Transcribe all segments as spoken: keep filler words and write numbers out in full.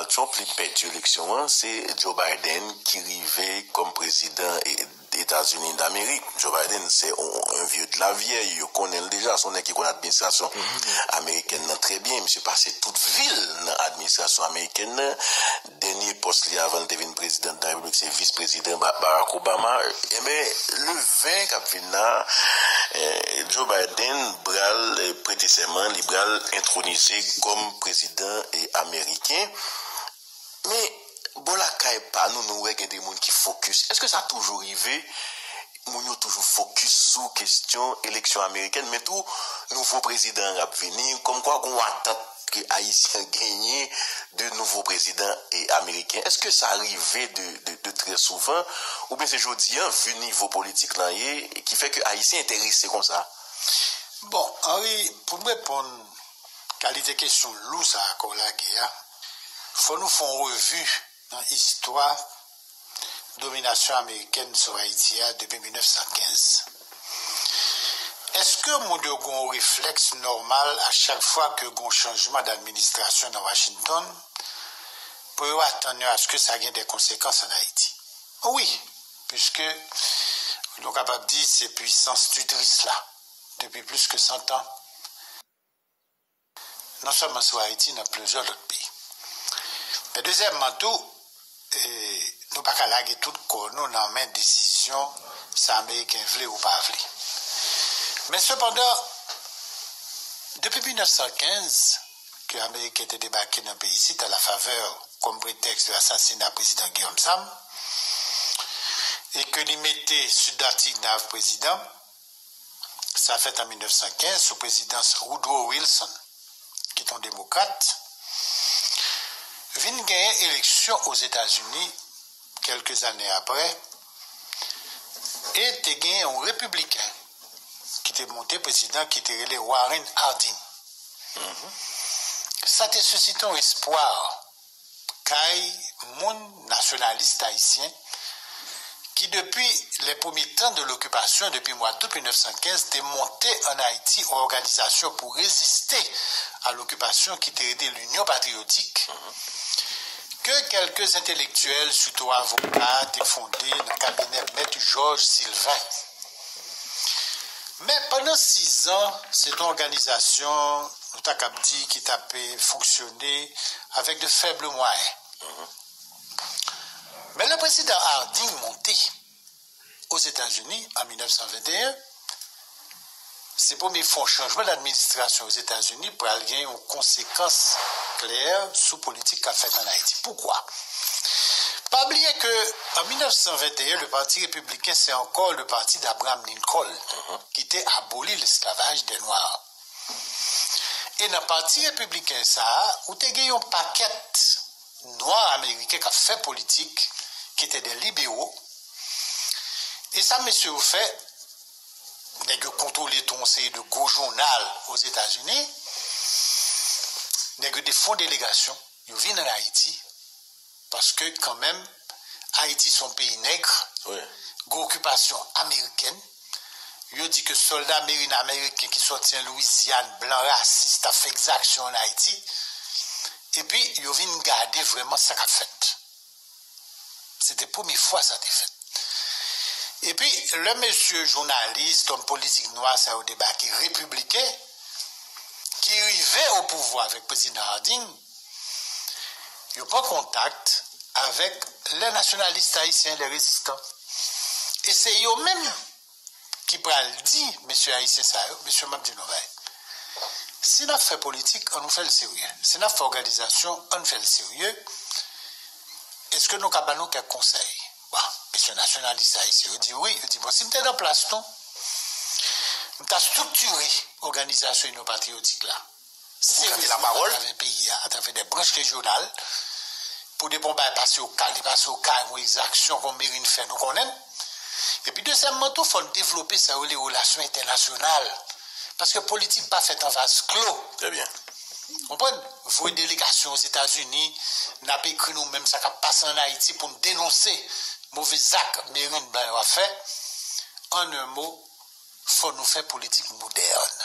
Trump li pèdi eleksyon an, se Joe Biden ki rive kòm prezidan e- Etazini Damerik. Joe Biden se yon, yon vye de la vye, yo konnen l deja, se yon nèg ki konn administrasyon amerikèn nan trè byen. Misye pase tout vi l nan administrasyon amerikèn nan. Dènye pòs li avan l te vin prezidan de la repiblik se vis prezidan Ba- Barack Obama. Enben, le ven k ap vin la, eh, Joe Biden pral eh, prete sèman, li pral entwonize kòm prezidan eh, ameriken. Men, bò lakay pa nou, nou wè gen de moun ki fokis. Èske sa toujou rive? Moun yo toujou fokis sou kesyon eleksyon amerikèn, men tou nouvo prezidan an ap vini, kòmkwa gon atant ke Ayisyen genyen de nouvo prezidan e ameriken. Èske sa rive de, de, de trè souvan? Oubyen se jodi an, vi nivo politik lan ye, ki fè ke Ayisyen enterese konsa? Bon, Henri, pou m reponn kalite kesyon lou sa a ke w lage a, fò nou fè yon revi nan istwa dominasyon amerikèn sou Ayiti a depi mil nèf san kenz. Èske moun yo gen yon reflèks nòmal a chak fwa ke gen yon chanjman d'administrasyon nan Washington pou yo atann yo aske sa gen de konsekans ann Ayiti? Wi, piske nou kapab di se pwisans titris la depi plis ke san tan, non sèlman sou Ayiti, nan plizyè lòt peyi. Men dezyèmman tou, e, nou pa ka lage tout kò nou nan men desizyon sa Ameriken vle ou pa vle. Men sepandan, depi mil nèf san kenz, ke Ameriken te debake nan peyi isit a la favè, kòm pretèks de asasina prezidan Guillaume Sam, e ke li mete Sudhir Thignav prezidan, sa fèt an mil nèf san kenz sou prezidans Woodrow Wilson, ki te yon demokrat, vin genyen eleksyon Ozetazini kèlke zane apre, e te genyen yon repibliken ki te monte prezidan, ki te rele Warren Harding. Sa te sisite yon espwa kay moun nasyonalis ayisyen ki, depi lè premye tan de lokipasyon, depi mwa dout mil nèf san kenz, te monte ann Ayiti yon òganizasyon pou reziste a lokipasyon ki te rele Linyon Patriyotik, ke kèlke entelektyèl, sitou avoka, te fonde nan kabinè Mèt Jòj Silven. Men pandan sizan, se te yon òganizasyon, nou ta kab di, ki t ap fonksyone avèk de fèb mwayen. Men lè prezidan Harding monte Ozetazini an mil nèf san venteyen, se premye fwa yon chanjman d'administrasyon Ozetazini pral gen yon konsekans klè sou politik k ap fèt ann Ayiti. Poukwa? Pa bliye ke an mil nèf san venteyen, le Parti Républicain, c'est encore le parti d'Abraham Lincoln, ki te aboli l'esclavage des Noirs. E nan Pati Repibliken sa a, ou te gen yon pakèt nwa ameriken k ap fè politik, ki te de libero. E sa mesye yo fè, nèg yo kontwole tou yon seri de gwo jounal Ozetazini, nèg yo te fè yon delegasyon, yo vin ann Ayiti, paske kanmenm, Ayiti se yon peyi nèg, gen okipasyon amerikèn. Yo di ke sòlda merin ameriken ki sòti an Lwizyàn, blan rasis, t ap fè egzaksyon ann Ayiti. Epi, yo vin gade vrèman sa k ap fèt. Se te premye fwa sa te fèt. Epi, lè mesye jounalis, òm politik nwa sa yo debake, repibliken, ki rive o pouvwa avèk prezidan Harding, yo pran kontak avèk lè nasyonalis ayisyen, lè rezistan. E se yo menm ki pral di mesye ayisyen sa yo, mesye, m ap di nou bagay. Si n ap fè politik, an nou fè l serye. Si n ap fè òganizasyon, an n fè l serye. Èske nou ka ban nou kèk konsèy? Bon, mesye nasyonalis ayisyen yo di wi. Yo di, bon, si m te nan plas nou, m ta estriktire òganizasyon Inyon Patriyotik la. Serye, atravè peyi a, atravè de branch rejyonal, pou depi yon bagay pase Okay, li pase Okay, yon egzaksyon kon merin fè, nou konnen l. Epi dezyèmman tou, fò n devlope sa yo rele relasyon entènasyonal. Paske politik pa fèt an vaz klo. Trè byen. Konprann? Voye delegasyon Ozetazini, n ap ekri nou menm sa k ap pase ann Ayiti pou n denonse move zak merin blan yo ap fè. An en mo, fò nou fè politik modèn.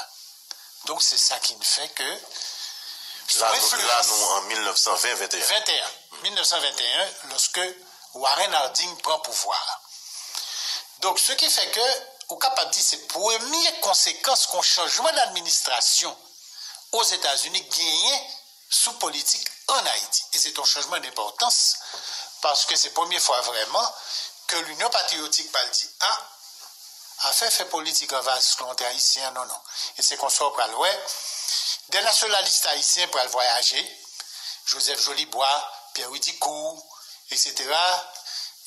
Donk, se sa ki fè ke La, nou- la, nou an mil nèf san ven, venteyen. Venteyen. Mil nèf san venteyen, lòske Warren Harding pran pouvwa a. Donk, se ki fè ke ou kapab di se premye konsekans ke yon chanjman d'administrasyon Ozetazini genyen sou politik ann Ayiti. E se te yon chanjman d'enpòtans, paske se premye fwa vrèman ke Linyon Patriyotik pral di, a, afè fè politik an vaz klon ant Ayisyen an, non, non. E se konsa w pral wè, de nasyonalis ayisyen pral vwayaje, Joseph Jolibois, Pierre Hudicourt, etsetera,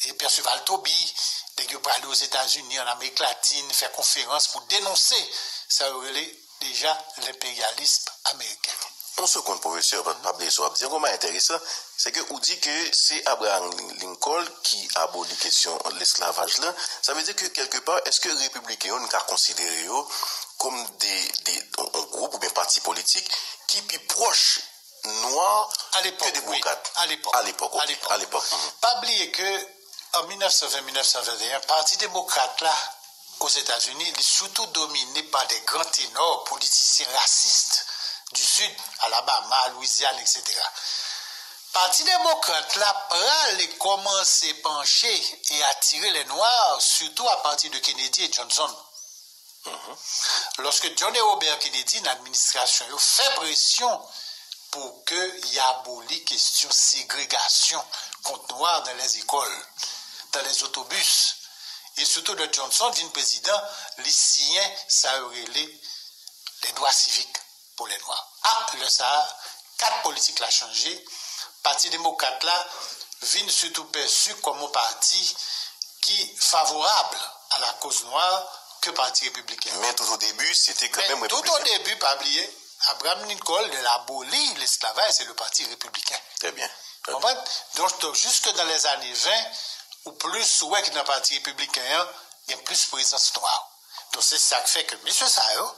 e Percival Tobie, nèg yo prale Ozetazini, ann Amerik Latin, fè konferans pou denonse sa yo rele deja lenperyalis ameriken. Yon segonn, pwofesè, pa, pa bliye sa w ap di. Yon kòmantè enteresan, se ke ou di ke se Abraham Lincoln ki aboli kesyon lesklavaj la. Sa vle di ke, kèlkepa, èske repibliken yo, nou ka konsidere yo kòm de, de, yon gwoup oubyen pati politik ki pi pwòch nwa ke demokrat? A lepòk, wi. A lepòk. A lepòk, ok. A lepòk. A lepòk, mhm. Pa bliye ke an mil nèf san ven, mil nèf san venteyen, Pati Demokrat la Ozetazini, li sitou domine pa de gran tenò politisyen rasis di Sid, Alabama, Lwizyàn, etsetera. Pati Demokrat la prale kòmanse panche e atire lè nwa, sitou apati de Kennedy e Johnson. Lòske John e Robert Kennedy nan administrasyon yo fè presyon pou ke y aboli kesyon segregasyon kont nwa dans les écoles, dans les autobus, e sitou lè Johnson vin prezidan, li siyen sa yo rele les droits civiques pour les Noirs. A, lè sa a, kat politik la chanje, Pati Demokrat la vin sitou pèsi kòm yon pati ki favorab a la koz nwa ke Pati Repibliken. Men tout o debi, se te kanmenm repibliken. Men tout o debi, pa bliye, Abraham Lincoln, lè l aboli lesklavaj, se le Pati Repibliken. Trè byen. Konprann? Donk, donk, jiske nan lèzane ven, ou plis wè ke nan Pati Repibliken an, gen plis prezans nwa. Donk, se sa k fè ke mesye sa yo,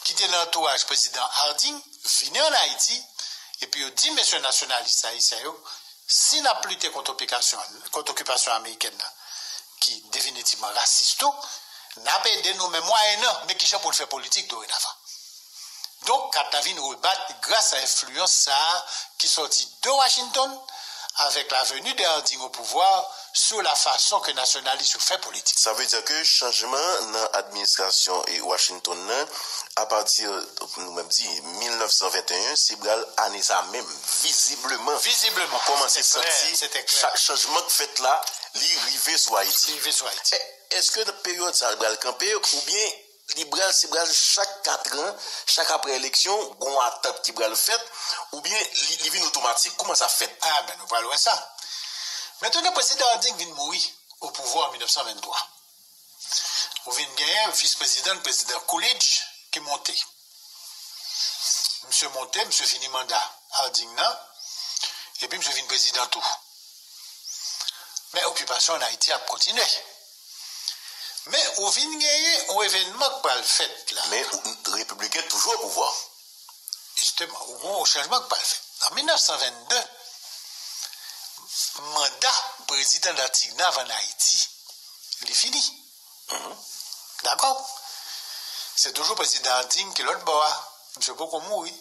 ki te nan antouraj prezidan Harding, vini ann Ayiti, epi yo di mesye nasyonalis ayisyen yo, si n ap lite kont okipasyon, kont okipasyon amerikèn nan, ki definitivman rasis tou, n ap ede nou, men mwayennan, men kijan pou n fè politik dorenavan. Donk, kat la vin rebat gras a enfliyans sa a ki sòti de Washington, avec la venue de Harding au pouvoir, sur la façon que nasyonalis yo fè politik. Sa vle di ke chanjman nan administrasyon e Washington nan, apati, nou menm di, mil nèf san venteyen, se pral ane sa menm, vizibleman. Vizibleman. Kòmanse santi chak chanjman k fèt la, li rive sou Ayiti. Li rive sou Ayiti. È-, èske nan peryòd sa a, li pral kanpe, oubyen li pral, se pral chak katran, chak apre eleksyon, gon atant ki pral fèt, oubyen li, li vin otomatik? Kòman sa fèt? A, ben, nou pral wè sa. Mentnan, prezidan Harding vin mouri o pouvwa an mil nèf san venntwa. Ou vin genyen vis prezidan, prezidan Coolidge, ki monte. Misye monte, misye fini manda Harding nan, epi misye vin prezidan tou. Men okipasyon ann Ayiti ap kontinye. Men ou vin genyen yon evènman k pral fèt la. Men ou, repibliken toujou o pouvwa. Jisteman, ou gon yon chanjman k pral fèt. An mil nèf san vennde, manda prezidan Dartiguenave ann Ayiti, li fini. Dakò? Se toujou prezidan Harding ki lòt bò a. Misye poko mouri.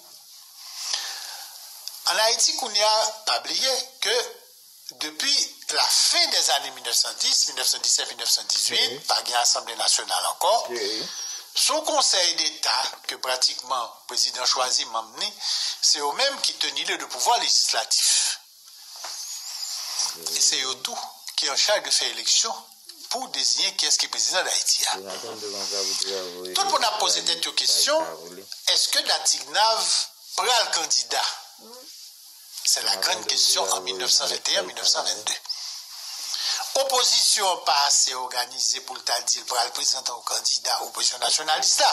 Ann Ayiti kounye a, pa bliye ke depi la fen dèzane mil nèf san dis, mil nèf san disèt, mil nèf san dizuit, pa gen asanble nasyonal ankò. Se yon konsèy deta ke pratikman prezidan chwazi manm li, se yo menm ki teni le de pouvwa lejislatif. E se yo tou ki an chaj de fè eleksyon pou deziyen kiyès ki prezidan Dayiti a. Tout moun ap poze tèt yo kesyon, èske Dartiguenave pral kandida? Se la grann kesyon an mil nèf san venteyen, mil nèf san vennde. Opozisyon an pa ase òganize pou l ta di l pral prezante yon kandida opozisyon nasyonalis la.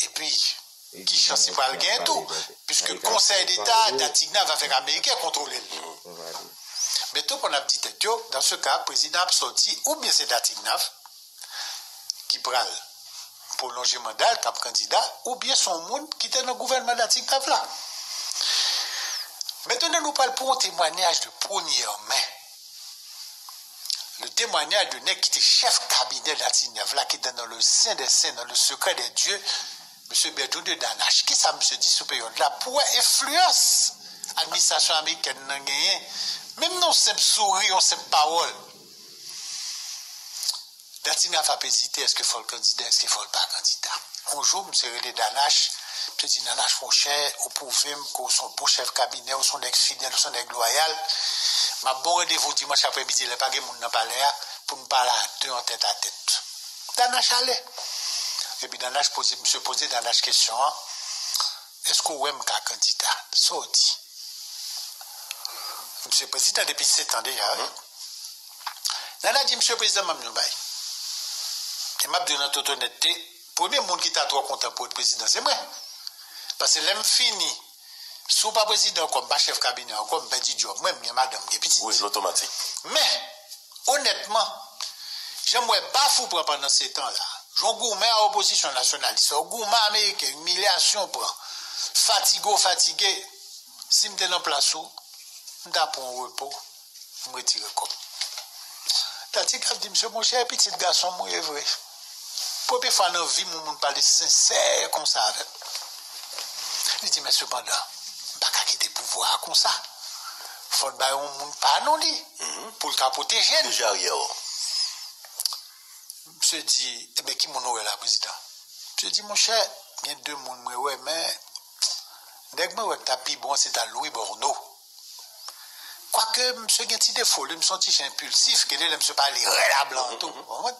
Epi, ki chans li pral genyen tou, piske Konsèy Deta, Dartiguenave avèk Ameriken kontwole l. Men tout moun ap di tèt yo, dans ce cas, prezidan ap sòti, oubyen se Dartiguenave ki pral pwolonje manda l, k ap kandida, oubyen se yon moun ki te nan gouvènman Dartiguenave la. Mentnan, nou pral pran yon temwayaj de premyè men. Le témoignage de nèg ki te chèf kabinè Dartiguenave la, ki te dans le saint des saints, dans le secret des dieux, Mesye Berthoud de Danache, kisa misye di sou peryòd la pou wè enfliyans administrasyon amerikèn nan genyen, menm nan yon senp souri, yon senp pawòl? Datignav ap ezite, èske fò l kandida, èske fò l pa kandida? Yon jou, misye rele Danache, misye di, Danache, monchè, ou pwouve m ke w se yon bon chèf kabinè, w se yon nèg fidèl, w se yon nèg lwayal. M ap ba w randevou dimanch aprèmidi, lè pa gen moun nan palè a, pou n pale a de an tètatèt. Danache ale. Epi Danache poze, misye poze Danache kesyon an, èske w wè m ka kandida? Sa w di? Misye prezidan depi sèt an deja, wi. Nana di, Misye prezidan, ban m yon bay. E m ap di w nan tout onètete, premye moun ki ta twò kontan pou w prezidan, se mwen. Paske lè m fini, si w pa prezidan ankò, m pa chèf kabinè ankò, m pèdi djòb mwen, m gen madanm, m gen pitit. Wi, l otomatik. Men, onètman, jan m wè baf ou pran pandan sèt an la, jan w goumen a opozisyon nasyonalis, jan w goumen ameriken, imilyasyon w pran, fatige w fatige, si m te nan plas ou, m ta pran yon repo, m retire kò m. Datignav di, Misye, monchè, pitit gason m ou ye vre. Premye fwa nan vi m yon moun pale sensè konsa avè m. Li di, Men sepandan, m pa ka kite pouvwa a konsa. Fò n bay yon moun pa nou li, pou l ka pwoteje n. Pwoteje aryè w. Misye di, Ebyen, ki moun ou wè la, prezidan? Misye di, Monchè, gen de moun mwen wè, men nèg mwen wè k ta pi bon, se ta Louis Borno. Kwake misye gen ti defo, li, misye yon ti jan enpilsif, gen de lè misye pale rèd a blan tou, ou konprann?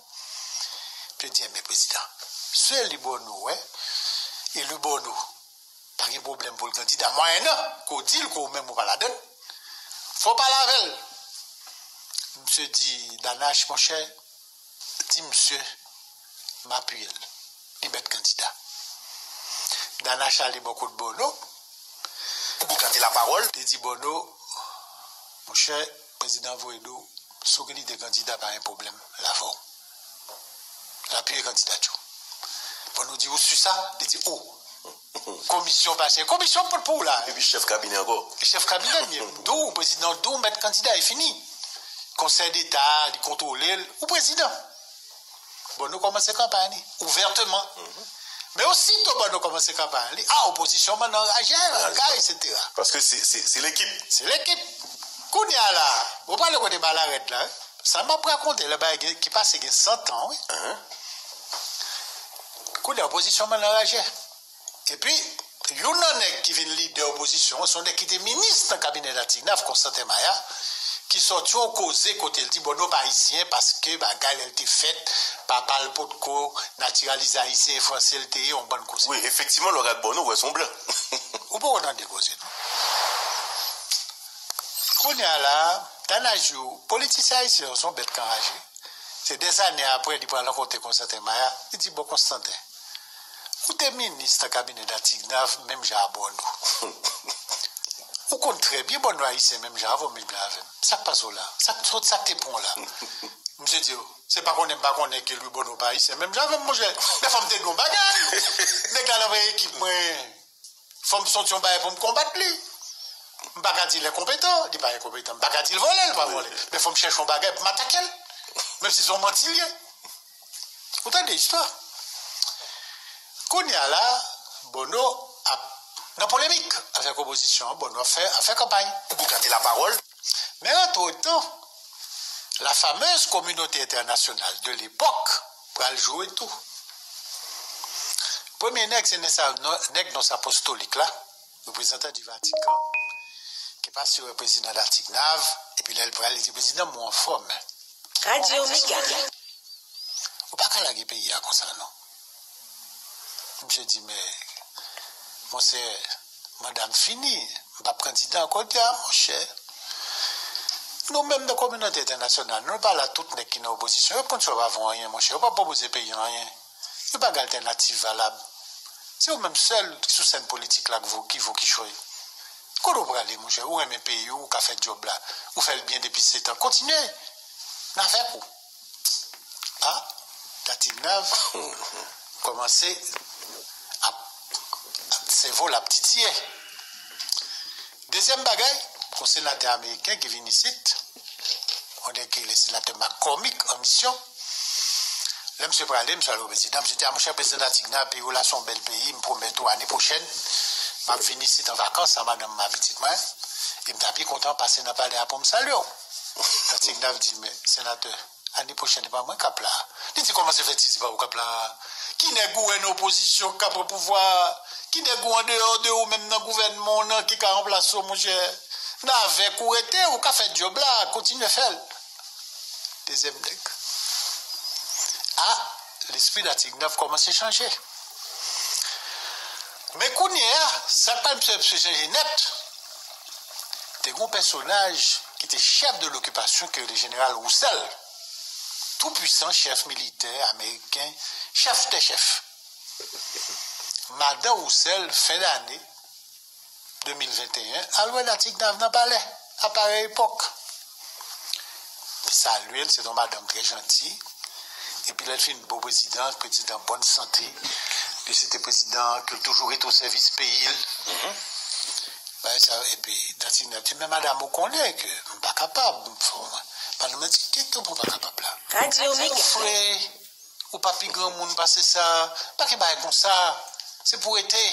Misye di, Ebyen, prezidan, se Louis Borno w wè, e Louis Borno pa gen pwoblèm pou l kandida, mwayennan ke w di l ke w menm ou pa ladann, fò w pale avè l. Misye di, Danache, monchè, di misye m apiye l. Li mèt kandida. Danache ale bò kot Borno. Pou gate lapawòl. Li di Borno, Monchè, prezidan voye di w, si w gen lide kandida, pa gen pwoblèm, l avè w. L apiye kandidati w. Borno di, Ou si sa? Li di, O. Komisyon pase. Komisyon pou, pou w la. Epi chèf kabinè ankò. E chèf kabinè, li di w, prezidan di w mèt kandida, e fini. Konsèy Deta, li kontwole l, ou prezidan. Bon, nou kòmanse kanpay li, ouvèteman. Men osito bon, nou kòmanse kanpay li, a, opozisyon an anraje, lakay, etsetera. Paske se, se, se lekip. Se lekip. Kounye a la, ou prale kote bal la rèd la, wi. Sa m ap rakonte la, bagay gen, ki pase gen san tan, wi. Kounye a, opozisyon an anraje. Epi, youn nan nèg ki vin lidè opozisyon an, se yon nèg ki te minis nan kabinè Datignav, Constantin Maya, ki sòti yon koze kote l di, bon, nou pa ayisyen, paske bagay lè l te fèt, papa l potko natiralize ayisyen, e franse l te ye, yon bann koze. Wi, efektivman, lè w gad Borno, w wè se yon blan. Ou poko tande koze, non? Kounye a la, Danache di w, politisyen ayisyen yo se yon bèt k anraje. Se dèzane apre, li pral rankontre Constantin Maya. Li di, bon, Constantin, ou te minis nan kabinè Datignav, menm jan a Borno. Ou konn trè byen Borno ayisyen, menm jan avè w, menm jan avè m. Sa k pase w la? Sa k, sa k te pran w la? Misye di, se pa konnen m pa konnen ke Louis Borno pa ayisyen, menm jan avè m, monchè. Men fò m te di w yon bagay. Nèg la nan ekip mwen. Fò m soti yon bagay pou m konbat li. M pa ka di l enkonpetan, li pa enkonpetan. M pa ka di l vòlè, li pa vòlè. Men fò m chèche yon bagay pou m atake l. Menm si se yon manti l ye. Ou tande istwa? Kounye a la, Borno ap nan polemik avèk opozisyon an, Borno ap fè, ap fè kanpay. Pou gate lapawòl. Men antretan, la fameuse communauté internationale de l'époque pral jwe tou. Premye nèg, se nèg sa, nèg Nons Apostolik la, reprezantan di Vatikan, ki pase wè prezidan Datignav, epi lè l pral, li di, prezidan, mwen anfòm. Radio Mega. Ou pa ka lage peyi a konsa, non. Misye di, men, monseyè, manda m fini, m p ap kandida ankò. L di, a, monchè, nou menm nan kominote entènasyonal, nou pa la, tout nèg ki nan opozisyon, yo konn sa yo pa vo anyen, monchè, yo pa pwopoze peyi a anyen. Yo pa gen altènativ valab. Se ou menm sèl ki sou sèn politik la ki vo, ki vo kichòy. Kote w prale, monchè? Ou renmen peyi w, ou ka fè djòb la. Ou fè l byen depi sèt an. Kontinye. N avèk ou. A, Datignav kòmanse ap, ap sèvo l ap titiyè. Dezyèm bagay, gon senatè ameriken ki vin isit, yon nèg ki rele senatè McCormick an misyon. Lè misye prale, misye al wè prezidan, misye di, a monchè, prezidan Datignav, peyi w la se yon bèl peyi, m pwomèt ou ane pwochèn, m ap vin isit an vakans a madanm mwen ak pitit mwen, e m ta byen kontan pase nan palè a pou m salye w. Datignav di, men, senatè, ane pwochèn, e pa mwen k ap la. Li di, kòman se fè ti, se pa ou k ap la? Ki nèg ou wè nan opozisyon k ka pran pouvwa a? Ki nèg ou andeyò de ou menm nan gouvènman w nan ki ka ranplase w, monchè? Nan avèk ou rete, ou ka fè djòb la, kontinye fè l. Dezyèm nèg. A, lespri Datignav kòmanse chanje. Men kounye a, sa k pral fè misye chanje nèt, te gen yon pèsonaj ki te chèf de lokipasyon ki rele jeneral Roussel. Tou pwisan chèf militè ameriken, chèf dè chèf. Madan Roussel, fen dane de mil venteyen, al wè Datignav nan palè, a parèy epòk. Li salye l, se te yon madanm trè janti. Epi lè l fin bo prezidan, prezidan bòn sante, li se te prezidan ke l toujou rete o sèvis peyi l. Bagay sa yo, epi Datignav di, men madanm, ou konnen ke m pa kapab. Madanm nan di, ki tankou ou pa kapab la? Radyo Mega. Frè, ou pa pi granmoun pase sa, pa gen bagay konsa, se pou rete.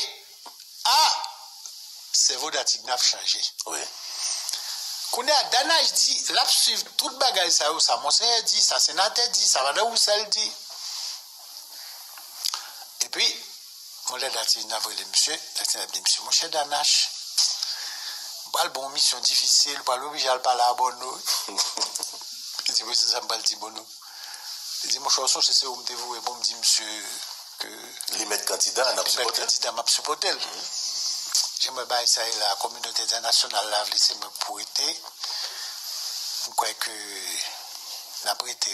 A! Sèvo Datignav chanje. Wi. Kounye a, Danaj di, l ap swiv tout bagay sa yo, sa Monseyè di, sa senatè di, sa madan Roussel di. Epi, yon lè Datignav rele misye, Datignav di, misye, monchè Danach, m pral ba w yon misyon difisil, m pral oblije al pale a Bòno. Li di, prezidan, sa m pral di Bòno? Li di, monchè, w sonje se ou m te voye pou m di misye ke li mèt kandida, n ap li mèt sipòte l. Kandida, m ap sipòte l. Jan m wè bagay sa ye la, kominote entènasyonal la vle se mwen k pou rete. M kwè ke n ap rete.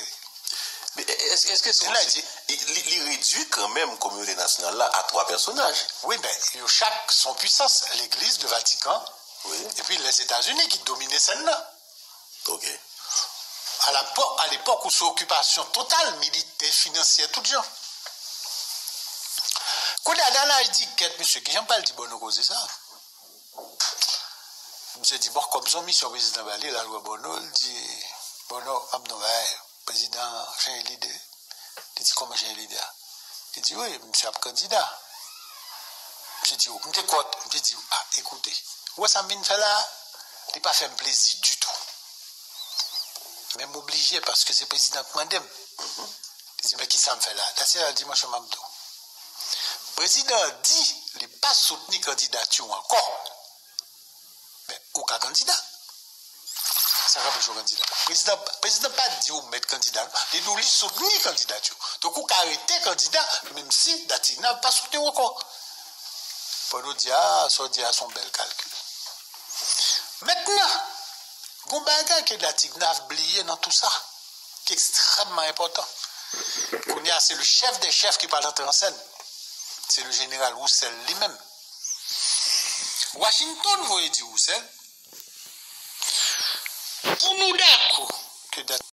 Men, èske, èske se, li, li, li redui kanmenm kominote nasyonal la a twa pèsonaj? Wi, men yo chak se yon pwisans, Legliz, le Vatican, wi, epi Lèzetazini ki domine sèn nan. Ok. A la po-, a lepòk ou sou okipasyon total, militè, finansyè, tout jan. Kounye a, Danaj di, kèt, mesye, kijan m pral di Bòno koze sa? Misye di, bon, kòm se yon misyon prezidan ba li, l al wè Bòno, l di, Bòno, m ap di w yon bagay, prezidan chanje lide. Li di, kòman chanje lide a? Li di, wi, misye ap kandida. Misye di, m te kont, misye di, a, ekoute, ou wè sa m vin fè la a? Li pa fè m plezi ditou. Men m oblije paske se prezidan k mande m. Li di, men kisa m fè la? Datignav di, monchè, m ap di w. Prezidan an di li pa soutni kandidati w ankò. Men ou ka kandida. Sa k anpeche w kandida? Prezidan, prezidan pa di ou mèt kandida, non. Li di w li soutni kandidati w. Donk ou ka rete kandida, menm si Datignav pa soutni w ankò. Fò nou di, a, sa w di a se yon bèl kalkil. Mentnan, gon bagay ke Datignav bliye nan tou sa, ki ekstrèmman enpòtan. Kounye a, se le chèf dè chèf ki pral antre an sèn. Se le jeneral Roussel li menm. Washington voye di Roussel, pou nou dakò ke dat